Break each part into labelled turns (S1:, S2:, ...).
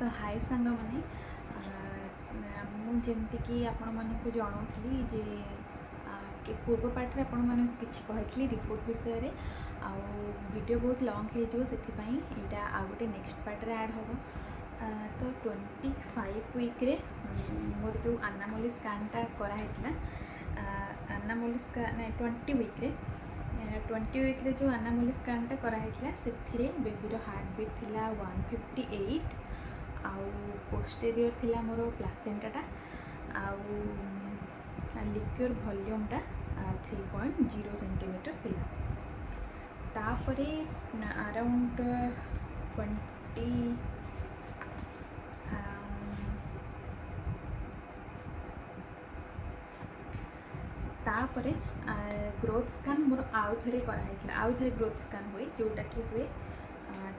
S1: ତ ହାଏ ସାଙ୍ଗମାନେ, ମୁଁ ଯେମିତିକି ଆପଣମାନଙ୍କୁ ଜଣାଉଥିଲି ଯେ ପୂର୍ବ ପାର୍ଟରେ ଆପଣମାନଙ୍କୁ କିଛି କହିଥିଲି ରିପୋର୍ଟ ବିଷୟରେ, ଆଉ ଭିଡ଼ିଓ ବହୁତ ଲଙ୍ଗ୍ ହେଇଯିବ, ସେଥିପାଇଁ ଏଇଟା ଆଉ ଗୋଟେ ନେକ୍ସଟ ପାର୍ଟରେ ଆଡ଼୍ ହେବ। ତ 25 ୱିକ୍ରେ ମୋର ଯେଉଁ ଆନାମୋଲି ସ୍କାନ୍ଟା କରାହେଇଥିଲା, ଆନାମୋଲି ସ୍କାନ୍ ନାଇଁ, 20 ୱିକ୍ରେ, 20 ୱିକ୍ରେ ଯେଉଁ ଆନାମୋଲି ସ୍କାନ୍ଟା କରାହେଇଥିଲା, ସେଥିରେ ବେବିର ହାର୍ଟ ବିଟ୍ ଥିଲା 158 ଆଉ ପୋଷ୍ଟେରିୟର ଥିଲା ମୋର ପ୍ଲାସେଣ୍ଟାଟା ଆଉ ଲିକ୍ୱର ଭଲ୍ୟୁମ୍ଟା 3.0 ସେଣ୍ଟିମିଟର ଥିଲା। ତାପରେ ଆରାଉଣ୍ଡ 20, ତାପରେ ଗ୍ରୋଥ୍ ସ୍କାନ୍ ମୋର ଆଉ ଥରେ କରାହେଇଥିଲା। ଆଉ ଥରେ ଗ୍ରୋଥ୍ ସ୍କାନ୍ ହୁଏ, ଯେଉଁଟାକି ହୁଏ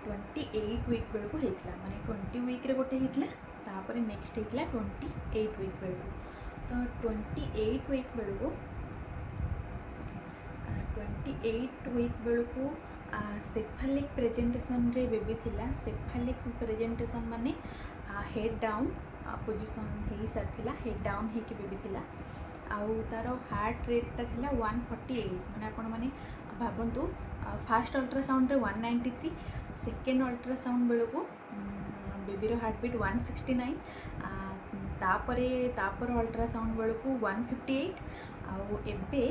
S1: 28 ୱିକ୍ ବେଳକୁ ହେଇଥିଲା। ମାନେ 20 ୱିକ୍ରେ ଗୋଟେ ହେଇଥିଲା, ତାପରେ ନେକ୍ସଟ ହେଇଥିଲା 28 ୱିକ୍ ବେଳକୁ। ତ 28 ୱିକ୍ ବେଳକୁ, 28 ୱିକ୍ ବେଳକୁ ସେଫାଲିକ୍ ପ୍ରେଜେଣ୍ଟେସନ୍ରେ ବେବି ଥିଲା। ସେଫାଲିକ୍ ପ୍ରେଜେଣ୍ଟେସନ୍ ମାନେ ହେଡ଼୍ ଡାଉନ୍ ପୋଜିସନ୍ ହେଇସାରିଥିଲା, ହେଡ଼୍ ଡାଉନ୍ ହେଇକି ବେବି ଥିଲା ଆଉ ତା'ର ହାର୍ଟ ରେଟ୍ଟା ଥିଲା 148। ମାନେ ଆପଣମାନେ ଭାବନ୍ତୁ, ଫାର୍ଷ୍ଟ ଅଲ୍ଟ୍ରାସାଉଣ୍ଡରେ 193, ସେକେଣ୍ଡ ଅଲ୍ଟ୍ରାସାଉଣ୍ଡ ବେଳକୁ ବେବିର ହାର୍ଟ ବିଟ୍ 169, ତାପରେ ତାପର ଅଲ୍ଟ୍ରାସାଉଣ୍ଡ ବେଳକୁ 158 ଆଉ ଏବେ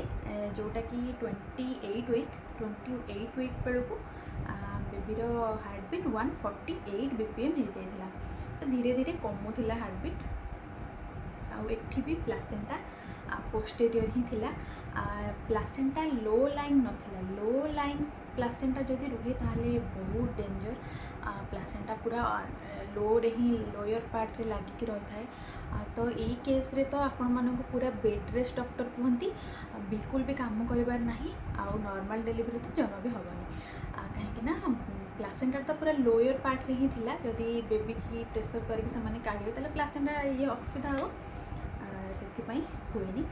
S1: ଯେଉଁଟାକି 28 week, 28 week ବେଳକୁ ବେବିର ହାର୍ଟ ବିଟ୍ 148 BPM ହେଇଯାଇଥିଲା। ତ ଧୀରେ ଧୀରେ କମୁଥିଲା ହାର୍ଟ ବିଟ୍। ଆଉ ଏଠି ବି ପ୍ଲାସେଣ୍ଟା ପୋଷ୍ଟେରିୟର ହିଁ ଥିଲା, ପ୍ଲାସେଣ୍ଟା ଲୋ ଲାଇଙ୍ଗ ନଥିଲା। ଲୋ ଲାଇଙ୍ଗ ପ୍ଲାସେଣ୍ଟା ଯଦି ରୁହେ, ତାହେଲେ ବହୁତ ଡେଞ୍ଜର। ପ୍ଲାସେଣ୍ଟା ପୁରା ଲୋରେ ହିଁ, ଲୋୟର ପାର୍ଟରେ ଲାଗିକି ରହିଥାଏ। ତ ଏଇ କେସ୍ରେ ତ ଆପଣମାନଙ୍କୁ ପୁରା ବେଡ଼୍ ରେଷ୍ଟ ଡକ୍ଟର କୁହନ୍ତି, ବିଲକୁଲ ବି କାମ କରିବାର ନାହିଁ ଆଉ ନର୍ମାଲ୍ ଡେଲିଭରି ତ ଜମା ବି ହେବନି, କାହିଁକି ନା ପ୍ଲାସେଣ୍ଟା ତ ପୁରା ଲୋୟର ପାର୍ଟରେ ହିଁ ଥିଲା। ଯଦି ବେବିକି ପ୍ରେସର କରିକି ସେମାନେ କାଢ଼ିବେ, ତାହେଲେ ପ୍ଲାସେଣ୍ଟା ଇଏ ଅସୁବିଧା ହେବ, ସେଥିପାଇଁ ହୁଏନି।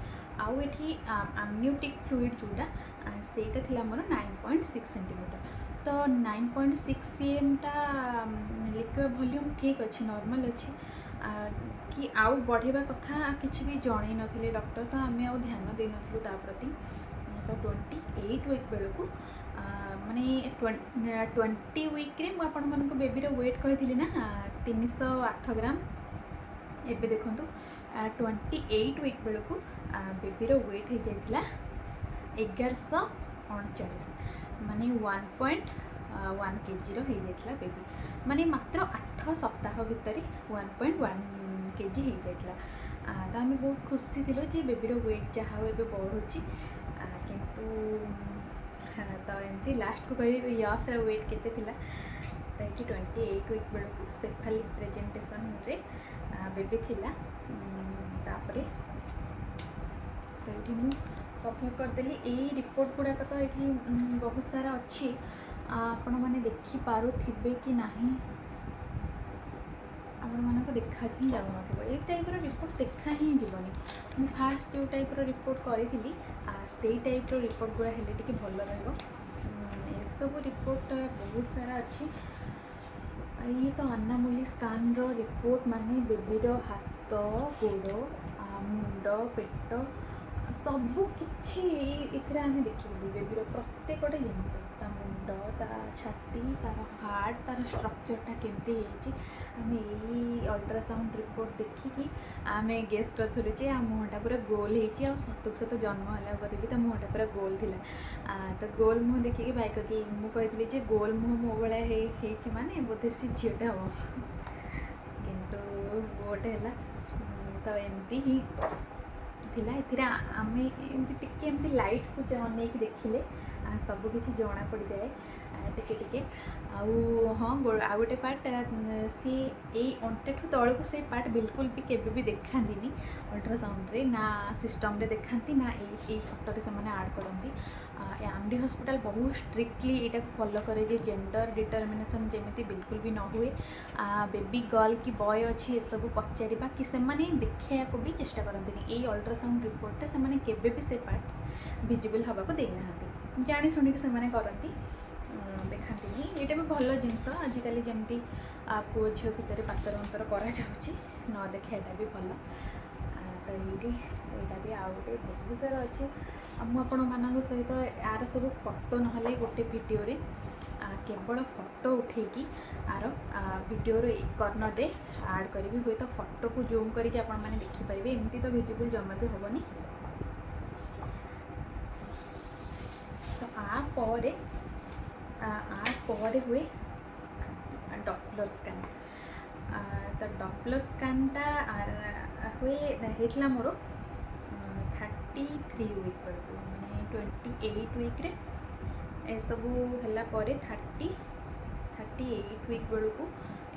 S1: ଆଉ ଏଠି ଆମ୍ନିଓଟିକ୍ ଫ୍ଲୁଇଡ଼୍ ଯେଉଁଟା, ସେଇଟା ଥିଲା ଆମର 9.6 ସେଣ୍ଟିମିଟର। ତ 9.6 ସିଏମ୍ଟା ଲିକ୍ୱିଡ଼ ଭଲ୍ୟୁମ୍ ଠିକ୍ ଅଛି, ନର୍ମାଲ୍ ଅଛି କି ଆଉ ବଢ଼ିବା କଥା କିଛି ବି ଜଣେଇ ନଥିଲେ ଡକ୍ଟର, ତ ଆମେ ଆଉ ଧ୍ୟାନ ଦେଇନଥିଲୁ ତା ପ୍ରତି। ତ 28 ୱିକ୍ ବେଳକୁ, ମାନେ 20 ୱିକ୍ରେ ମୁଁ ଆପଣମାନଙ୍କୁ ବେବିର ୱେଟ୍ କହିଥିଲି ନା, 308 ଗ୍ରାମ। ଏବେ ଦେଖନ୍ତୁ, 28 ୱିକ୍ ବେଳକୁ ବେବିର ୱେଟ୍ ହେଇଯାଇଥିଲା 1139, ମାନେ 1.1 କେଜିର ହେଇଯାଇଥିଲା ବେବି। ମାନେ ମାତ୍ର 8 ସପ୍ତାହ ଭିତରେ 1.1 କେଜି ହେଇଯାଇଥିଲା। ତ ଆମେ ବହୁତ ଖୁସି ଥିଲୁ ଯେ ବେବିର ୱେଟ୍ ଯାହା ହଉ ଏବେ ବଢ଼ୁଛି। କିନ୍ତୁ ତ ଏମିତି ଲାଷ୍ଟକୁ କହିବି ୟସ୍ର ୱେଟ୍ କେତେ ଥିଲା। ତ ଏଠି 28 ୱିକ୍ ବେଳକୁ ସେଫାଲିକ୍ ପ୍ରେଜେଣ୍ଟେସନ୍ରେ ବେବି ଥିଲା। ତାପରେ ତ ଏଇଠି ମୁଁ କଭର୍ କରିଦେଲି। ଏଇ ରିପୋର୍ଟ ଗୁଡ଼ାକ ତ ଏଇଠି ବହୁତ ସାରା ଅଛି, ଆପଣମାନେ ଦେଖିପାରୁଥିବେ କି ନାହିଁ, ଆପଣମାନଙ୍କୁ ଦେଖା ହିଁ ଯାଉନଥିବ। ଏଇ ଟାଇପ୍ର ରିପୋର୍ଟ ଦେଖା ହିଁ ଯିବନି। ମୁଁ ଫାର୍ଷ୍ଟ ଯେଉଁ ଟାଇପ୍ର ରିପୋର୍ଟ କରିଥିଲି, ସେଇ ଟାଇପ୍ର ରିପୋର୍ଟ ଗୁଡ଼ା ହେଲେ ଟିକେ ଭଲ ରହିବ। ଏସବୁ ରିପୋର୍ଟ ବହୁତ ସାରା ଅଛି। ଇଏ ତ ଆନାମୋଲି ସ୍କାନ୍ର ରିପୋର୍ଟ, ମାନେ ବେବିର ହାତ, ଗୋଡ଼, ମୁଣ୍ଡ, ପେଟ ସବୁ କିଛି ଏଥିରେ ଆମେ ଦେଖିଥିଲୁ। ବେବିର ପ୍ରତ୍ୟେକଟି ଜିନିଷ, ତା ମୁଣ୍ଡ, ତା ଛାତି, ତାର ହାର୍ଟ, ତାର ଷ୍ଟ୍ରକ୍ଚରଟା କେମିତି ହେଇଛି, ଆମେ ଏଇ ଅଲ୍ଟ୍ରାସାଉଣ୍ଡ ରିପୋର୍ଟ ଦେଖିକି ଆମେ ଗେସ୍ କରିଥିଲୁ ଯେ ଆ ମୁହଁଟା ପୁରା ଗୋଲ ହେଇଛି। ଆଉ ସତକୁ ସତ ଜନ୍ମ ହେଲା ପରେ ବି ତା ମୁହଁଟା ପୁରା ଗୋଲ ଥିଲା। ତ ଗୋଲ ମୁହଁ ଦେଖିକି ଭାଇ କହିଥିଲି, ମୁଁ କହିଥିଲି ଯେ ଗୋଲ ମୁହଁ ମୋ ଭଳିଆ ହେଇଛି ମାନେ ବୋଧେ ସେ ଝିଅଟେ ହେବ, କିନ୍ତୁ ପୁଅଟେ ହେଲା। ତ ଏମିତି ହିଁ ଥିଲା। ଏଥିରେ ଆମେ ଏମିତି ଟିକେ ଏମିତି ଲାଇଟ୍କୁ ଅନେଇକି ଦେଖିଲେ ସବୁ କିଛି ଜଣା ପଡ଼ିଯାଏ ଟିକେ ଟିକେ। ଆଉ ହଁ, ଆଉ ଗୋଟେ ପାର୍ଟ, ସିଏ ଏଇ ଅଣ୍ଟାଠୁ ତଳକୁ ସେ ପାର୍ଟ ବିଲକୁଲ ବି କେବେ ବି ଦେଖାନ୍ତିନି ଅଲ୍ଟ୍ରାସାଉଣ୍ଡରେ, ନା ସିଷ୍ଟମ୍ରେ ଦେଖାନ୍ତି, ନା ଏଇ ଫଟୋରେ ସେମାନେ ଆଡ଼୍ କରନ୍ତି। ଆମ୍ରି ହସ୍ପିଟାଲ ବହୁତ ଷ୍ଟ୍ରିକ୍ଟଲି ଏଇଟାକୁ ଫଲୋ କରେ ଯେ ଜେଣ୍ଡର ଡିଟର୍ମିନେସନ୍ ଯେମିତି ବିଲକୁଲ ବି ନ ହୁଏ। ବେବି ଗର୍ଲ କି ବୟ ଅଛି, ଏସବୁ ପଚାରିବା କି ସେମାନେ ଦେଖେଇବାକୁ ବି ଚେଷ୍ଟା କରନ୍ତିନି। ଏଇ ଅଲ୍ଟ୍ରାସାଉଣ୍ଡ ରିପୋର୍ଟରେ ସେମାନେ କେବେ ବି ସେ ପାର୍ଟ ଭିଜିବଲ୍ ହେବାକୁ ଦେଇନାହାନ୍ତି, ଜାଣି ଶୁଣିକି ସେମାନେ କରନ୍ତି। ଦେଖାନ୍ତିନି। ଏଇଟା ବି ଭଲ ଜିନିଷ। ଆଜିକାଲି ଯେମିତି ପୁଅ ଝିଅ ଭିତରେ ପାତର ଅନ୍ତର କରାଯାଉଛି, ନ ଦେଖିବାଟା ବି ଭଲ। ତ ଏଇଠି ଏଇଟା ବି ଆଉ ଗୋଟେ ବହୁତ ସାରା ଅଛି। ଆଉ ମୁଁ ଆପଣମାନଙ୍କ ସହିତ ଆର ସବୁ ଫଟୋ ନହେଲେ ଗୋଟେ ଭିଡ଼ିଓରେ କେବଳ ଫଟୋ ଉଠେଇକି ଆର ଭିଡ଼ିଓର କର୍ଣ୍ଣରରେ ଆଡ଼୍ କରିବି। ହୁଏତ ଫଟୋକୁ ଜୁମ୍ କରିକି ଆପଣମାନେ ଦେଖିପାରିବେ, ଏମିତି ତ ଭିଜିବୁଲ୍ ଜମା ବି ହେବନି। ତ ଆ ପରେ ହୁଏ ଡପ୍ଲର ସ୍କାନ୍। ତ ଡପ୍ଲର ସ୍କାନ୍ଟା ହୁଏ, ହେଇଥିଲା ମୋର 33 ୱିକ୍ ବେଳକୁ, ମାନେ 28 ୱିକ୍ରେ ଏସବୁ ହେଲା ପରେ 38 ୱିକ୍ ବେଳକୁ,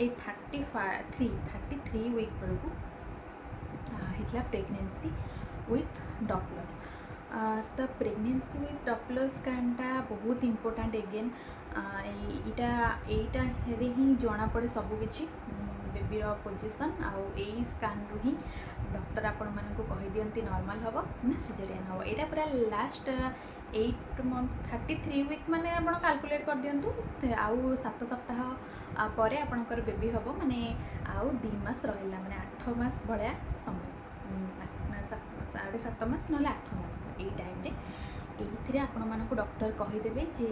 S1: ଏଇ 33 ୱିକ୍ ବେଳକୁ ହେଇଥିଲା ପ୍ରେଗନେନ୍ସି ୱିଥ୍ ଡପ୍ଲର। ତ ପ୍ରେଗନେନ୍ସି ୱିଥ୍ ଡପ୍ଲର ସ୍କାନ୍ଟା ବହୁତ ଇମ୍ପୋର୍ଟାଣ୍ଟ। ଏଗେନ୍ ଏଇଟାରେ ହିଁ ଜଣାପଡ଼େ ସବୁକିଛି, ବେବିର ପୋଜିସନ୍। ଆଉ ଏଇ ସ୍କାନ୍ରୁ ହିଁ ଡକ୍ଟର ଆପଣମାନଙ୍କୁ କହିଦିଅନ୍ତି ନର୍ମାଲ୍ ହେବ ନା ସିଜରିଆନ୍ ହେବ। ଏଇଟା ପୁରା ଲାଷ୍ଟ 8 ମନ୍ଥ, 33 ୱିକ୍ ମାନେ ଆପଣ କାଲକୁଲେଟ୍ କରିଦିଅନ୍ତୁ, ଆଉ 7 ସପ୍ତାହ ପରେ ଆପଣଙ୍କର ବେବି ହେବ, ମାନେ ଆଉ 2 ମାସ ରହିଲା, ମାନେ 8 ମାସ ଭଳିଆ ସମୟ, 7.5 ମାସ ନହେଲେ 8 ମାସ। ଏଇ ଟାଇମ୍ରେ ଏଇଥିରେ ଆପଣମାନଙ୍କୁ ଡକ୍ଟର କହିଦେବେ ଯେ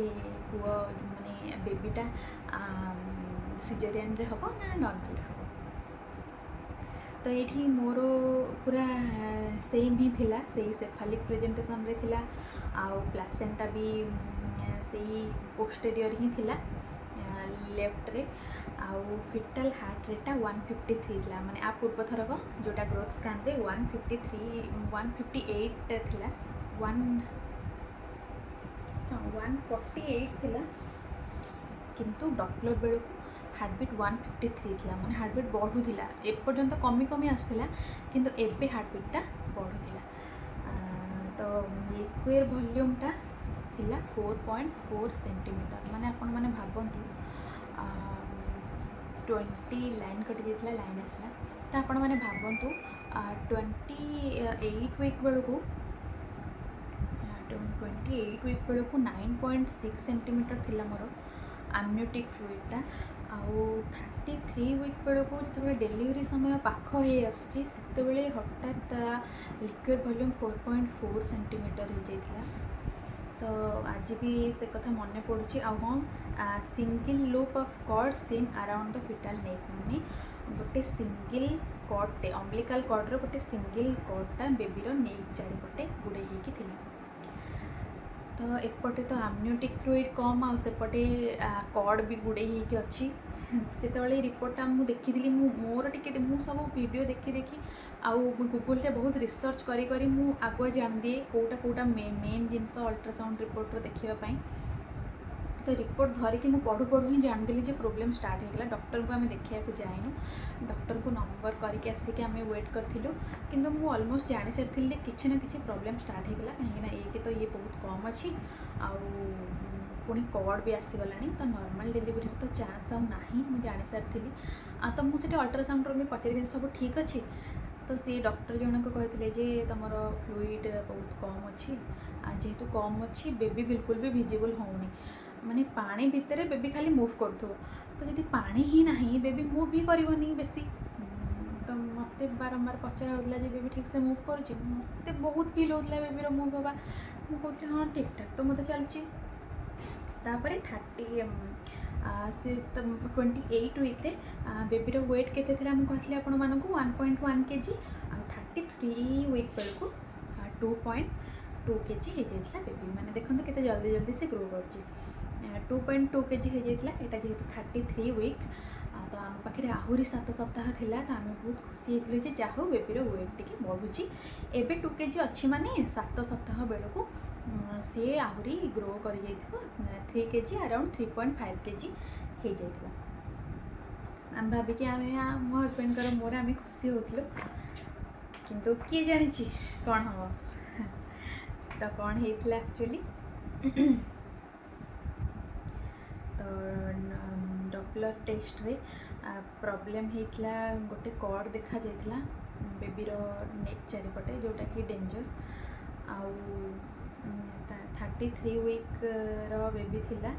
S1: ପୁଅ ମାନେ ବେବିଟା ସିଜରିଆନ୍ରେ ହେବ ନା ନର୍ମାଲରେ ହେବ। ତ ଏଇଠି ମୋର ପୁରା ସେମ୍ ହିଁ ଥିଲା, ସେଇ ସେଫାଲିକ୍ ପ୍ରେଜେଣ୍ଟେସନ୍ରେ ଥିଲା ଆଉ ପ୍ଲାସେଣ୍ଟା ବି ସେଇ ପୋଷ୍ଟେରିୟର ହିଁ ଥିଲା ଲେଫ୍ଟରେ। ଆଉ ଫିଟାଲ୍ ହାର୍ଟ ରେଟ୍ଟା 153 ଥିଲା, ମାନେ ଆ ପୂର୍ବ ଥରକ ଯେଉଁଟା ଗ୍ରୋଥ୍ ସ୍କାନ୍ରେ 153, 158 ଥିଲା, ହଁ, 148 ଥିଲା, କିନ୍ତୁ ଡପ୍ଲର ବେଳକୁ ହାର୍ଟବିଟ୍ 153 ଥିଲା, ମାନେ ହାର୍ଟବିଟ୍ ବଢ଼ୁଥିଲା। ଏପର୍ଯ୍ୟନ୍ତ କମି କମି ଆସୁଥିଲା, କିନ୍ତୁ ଏବେ ହାର୍ଟବିଟ୍ଟା ବଢ଼ୁଥିଲା। ତ ଲିକ୍ୱିଡ଼ ଭଲ୍ୟୁମ୍ଟା ଥିଲା 4.4 ସେଣ୍ଟିମିଟର, ମାନେ ଆପଣମାନେ ଭାବନ୍ତୁ, 20 ଲାଇନ୍ କଟିଯାଇଥିଲା, ଲାଇନ୍ ଆସିଲା। ତ ଆପଣମାନେ ଭାବନ୍ତୁ, 28 ୱିକ୍ ବେଳକୁ, 28 ୱିକ୍ ବେଳକୁ 9.6 ସେଣ୍ଟିମିଟର ଥିଲା ମୋର ଆମ୍ନିଓଟିକ୍ ଫ୍ଲୁଇଡ଼ଟା। ଆଉ 33 ୱିକ୍ ବେଳକୁ, ଯେତେବେଳେ ଡେଲିଭରି ସମୟ ପାଖ ହେଇ ଆସୁଛି, ସେତେବେଳେ ହଠାତ୍ ଲିକ୍ୱିଡ଼ ଭଲ୍ୟୁମ୍ 4.4 ସେଣ୍ଟିମିଟର ହେଇଯାଇଥିଲା। ତ ଆଜି ବି ସେ କଥା ମନେ ପଡ଼ୁଛି। ଆଉ ହଁ, single loop of cord seen around the fetal neck, ମାନେ ଗୋଟେ ସିଙ୍ଗିଲ୍ କର୍ଡ଼ଟେ, ଅମ୍ବିଲିକାଲ୍ କର୍ଡ଼ର ଗୋଟେ ସିଙ୍ଗିଲ୍ କର୍ଡ଼ଟା ବେବିର ନେକ୍ ଚାରିପଟେ ଗୁଡ଼େଇ ହେଇକି ଥିଲା। ତ ଏପଟେ ତ ଆମ୍ନିଓଟିକ୍ ଫ୍ଲୁଇଡ଼ କମ୍ ଆଉ ସେପଟେ କର୍ଡ଼ ବି ଗୁଡ଼େଇ ହେଇକି ଅଛି। ଯେତେବେଳେ ଏଇ ରିପୋର୍ଟଟା ମୁଁ ଦେଖିଥିଲି, ମୁଁ ମୋର ଟିକେ ମୁଁ ସବୁ ଭିଡ଼ିଓ ଦେଖି ଦେଖି ଆଉ ଗୁଗୁଲରେ ବହୁତ ରିସର୍ଚ୍ଚ କରି କରି ମୁଁ ଆଗୁଆ ଜାଣିଦିଏ କେଉଁଟା କେଉଁଟା ମେନ୍ ଜିନିଷ ଅଲ୍ଟ୍ରାସାଉଣ୍ଡ ରିପୋର୍ଟର ଦେଖିବା ପାଇଁ। ତ ରିପୋର୍ଟ ଧରିକି ମୁଁ ପଢ଼ୁ ପଢ଼ୁ ହିଁ ଜାଣିଦେଲି ଯେ ପ୍ରୋବ୍ଲେମ୍ ଷ୍ଟାର୍ଟ ହେଇଗଲା। ଡକ୍ଟରଙ୍କୁ ଆମେ ଦେଖିବାକୁ ଯାଇନୁ, ଡକ୍ଟରଙ୍କୁ ନମ୍ବର କରିକି ଆସିକି ଆମେ ୱେଟ୍ କରିଥିଲୁ, କିନ୍ତୁ ମୁଁ ଅଲମୋଷ୍ଟ ଜାଣିସାରିଥିଲି ଯେ କିଛି ନା କିଛି ପ୍ରୋବ୍ଲେମ୍ ଷ୍ଟାର୍ଟ ହେଇଗଲା, କାହିଁକିନା ଏକ ତ ଇଏ ବହୁତ କମ୍ ଅଛି ଆଉ ପୁଣି କର୍ଡ଼ ବି ଆସିଗଲାଣି, ତ ନର୍ମାଲ୍ ଡେଲିଭରିର ତ ଚାନ୍ସ ଆଉ ନାହିଁ, ମୁଁ ଜାଣିସାରିଥିଲି। ଆଉ ତ ମୁଁ ସେଠି ଅଲ୍ଟ୍ରାସାଉଣ୍ଡର ବି ପଚାରିଲି, ସବୁ ଠିକ୍ ଅଛି? ତ ସିଏ ଡକ୍ଟର ଜଣକ କହିଥିଲେ ଯେ ତୁମର ଫ୍ଲୁଇଡ଼ ବହୁତ କମ୍ ଅଛି, ଆଉ ଯେହେତୁ କମ୍ ଅଛି, ବେବି ବିଲକୁଲ ବି ଭିଜିବୁଲ୍ ହେଉନି, ମାନେ ପାଣି ଭିତରେ ବେବି ଖାଲି ମୁଭ୍ କରୁଥିବ। ତ ଯଦି ପାଣି ହିଁ ନାହିଁ, ବେବି ମୁଭ୍ ହିଁ କରିବନି ବେଶୀ। ତ ମୋତେ ବାରମ୍ବାର ପଚରା ହେଉଥିଲା ଯେ ବେବି ଠିକ୍ସେ ମୁଭ୍ କରୁଛି? ମୋତେ ବହୁତ ଫିଲ୍ ହେଉଥିଲା ବେବିର ମୁଭ୍ ହେବା। ମୁଁ କହୁଥିଲି, ହଁ, ଠିକ୍ଠାକ୍ ତ ମୋତେ ଚାଲିଛି। ତାପରେ ଥାର୍ଟି ସେ ତ 28 ୱିକ୍ରେ ବେବିର ୱେଟ୍ କେତେ ଥିଲା ମୁଁ କହିଥିଲି ଆପଣମାନଙ୍କୁ, 1.1 କେଜି। ଆଉ 33 ୱିକ୍ ବେଳକୁ 2.2 କେଜି ହେଇଯାଇଥିଲା ବେବି। ମାନେ ଦେଖନ୍ତୁ କେତେ ଜଲ୍ଦି ଜଲ୍ଦି ସେ ଗ୍ରୋ କରୁଛି। 2.2 କେଜି ହେଇଯାଇଥିଲା। ଏଇଟା ଯେହେତୁ 33 ୱିକ୍, ତ ଆମ ପାଖରେ ଆହୁରି 7 ସପ୍ତାହ ଥିଲା। ତ ଆମେ ବହୁତ ଖୁସି ହେଇଥିଲୁ ଯେ ଯାହା ହଉ, ବେବିର ୱେଟ୍ ଟିକେ ବଢ଼ୁଛି। ଏବେ 2 କେଜି ଅଛି, ମାନେ 7 ସପ୍ତାହ ବେଳକୁ ସିଏ ଆହୁରି ଗ୍ରୋ କରିଯାଇଥିବ, 3 କେଜି, ଆରାଉଣ୍ଡ 3.5 କେଜି ହେଇଯାଇଥିବ। ଆମେ ଭାବିକି ଆମେ ମୋ ହଜବେଣ୍ଡଙ୍କର ମୋର ଆମେ ଖୁସି ହେଉଥିଲୁ, କିନ୍ତୁ କିଏ ଜାଣିଛି କ'ଣ ହେବ? ତ କ'ଣ ହେଇଥିଲା ଆକ୍ଚୁଆଲି? ତ ଡପ୍ଲର ଟେଷ୍ଟରେ ପ୍ରୋବ୍ଲେମ୍ ହେଇଥିଲା, ଗୋଟେ କର୍ଡ଼ ଦେଖାଯାଇଥିଲା ବେବିର ନେକ୍ ଚାରିପଟେ, ଯେଉଁଟାକି ଡେଞ୍ଜର। ଆଉ 33 ୱିକ୍ର ବେବି ଥିଲା।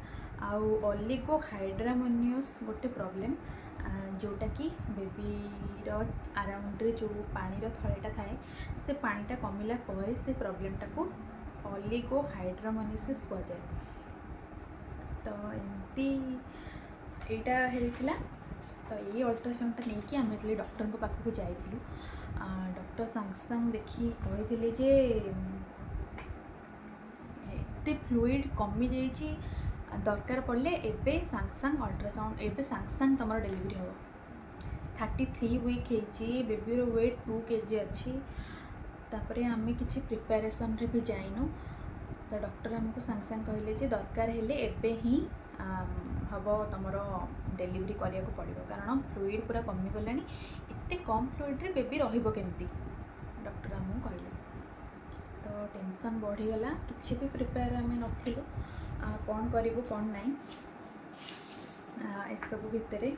S1: ଆଉ ଅଲିଗୋ ହାଇଡ୍ରାମନିୟସ୍ ଗୋଟେ ପ୍ରୋବ୍ଲେମ୍, ଯେଉଁଟାକି ବେବିର ଆରାଉଣ୍ଡରେ ଯେଉଁ ପାଣିର ଥଳିଟା ଥାଏ, ସେ ପାଣିଟା କମିଲା ପରେ ସେ ପ୍ରୋବ୍ଲେମ୍ଟାକୁ ଅଲିଗୋ ହାଇଡ୍ରାମନିସିସ୍ କୁହାଯାଏ। ତ ଏମିତି ଏଇଟା ହେଇଥିଲା। ତ ଏଇ ଅଲ୍ଟ୍ରାସାଉଣ୍ଡଟା ନେଇକି ଆମେ ଯେତେବେଳେ ଡକ୍ଟରଙ୍କ ପାଖକୁ ଯାଇଥିଲୁ, ଡକ୍ଟର ସାଙ୍ଗେ ସାଙ୍ଗେ ଦେଖି କହିଥିଲେ ଯେ ଏତେ ଫ୍ଲୁଇଡ଼ କମିଯାଇଛି, ଦରକାର ପଡ଼ିଲେ ଏବେ ସାଙ୍ଗେ ସାଙ୍ଗେ ଅଲ୍ଟ୍ରାସାଉଣ୍ଡ, ଏବେ ସାଙ୍ଗେ ସାଙ୍ଗେ ତୁମର ଡେଲିଭରି ହେବ। 33 ୱିକ୍ ହେଇଛି, ବେବିର ୱେଟ୍ 2 କେଜି ଅଛି। ତାପରେ ଆମେ କିଛି ପ୍ରିପାରେସନ୍ରେ ବି ଯାଇନୁ। ତ ଡକ୍ଟର ଆମକୁ ସାଙ୍ଗେ ସାଙ୍ଗେ କହିଲେ ଯେ ଦରକାର ହେଲେ ଏବେ ହିଁ ହେବ, ତୁମର ଡେଲିଭରି କରିବାକୁ ପଡ଼ିବ, କାରଣ ଫ୍ଲୁଇଡ଼ ପୁରା କମିଗଲାଣି। ଏତେ କମ୍ ଫ୍ଲୁଇଡ଼ରେ ବେବି ରହିବ କେମିତି, ଡକ୍ଟର ଆମକୁ କହିଲେ। ତ ଟେନସନ୍ ବଢ଼ିଗଲା। କିଛି ବି ପ୍ରିପେୟାର ଆମେ ନଥିଲୁ, କ'ଣ କରିବୁ କ'ଣ ନାହିଁ। ଏସବୁ ଭିତରେ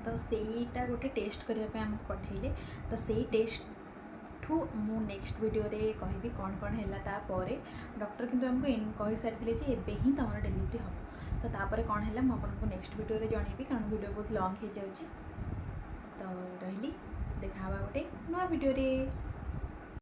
S1: ତ ସେଇଟା ଗୋଟେ ଟେଷ୍ଟ କରିବା ପାଇଁ ଆମକୁ ପଠେଇଲେ। ତ ସେଇ ଟେଷ୍ଟଠୁ ମୁଁ ନେକ୍ସଟ ଭିଡ଼ିଓରେ କହିବି କ'ଣ କ'ଣ ହେଲା ତାପରେ। ଡକ୍ଟର କିନ୍ତୁ ଆମକୁ କହିସାରିଥିଲେ ଯେ ଏବେ ହିଁ ତୁମର ଡେଲିଭରି ହେବ। ତ ତାପରେ କ'ଣ ହେଲା, ମୁଁ ଆପଣଙ୍କୁ ନେକ୍ସଟ ଭିଡ଼ିଓରେ ଜଣେଇବି, କାରଣ ଭିଡ଼ିଓ ବହୁତ ଲଙ୍ଗ୍ ହେଇଯାଉଛି। ତ ରହିଲି, ଦେଖା ହେବା ଗୋଟେ ନୂଆ ଭିଡ଼ିଓରେ।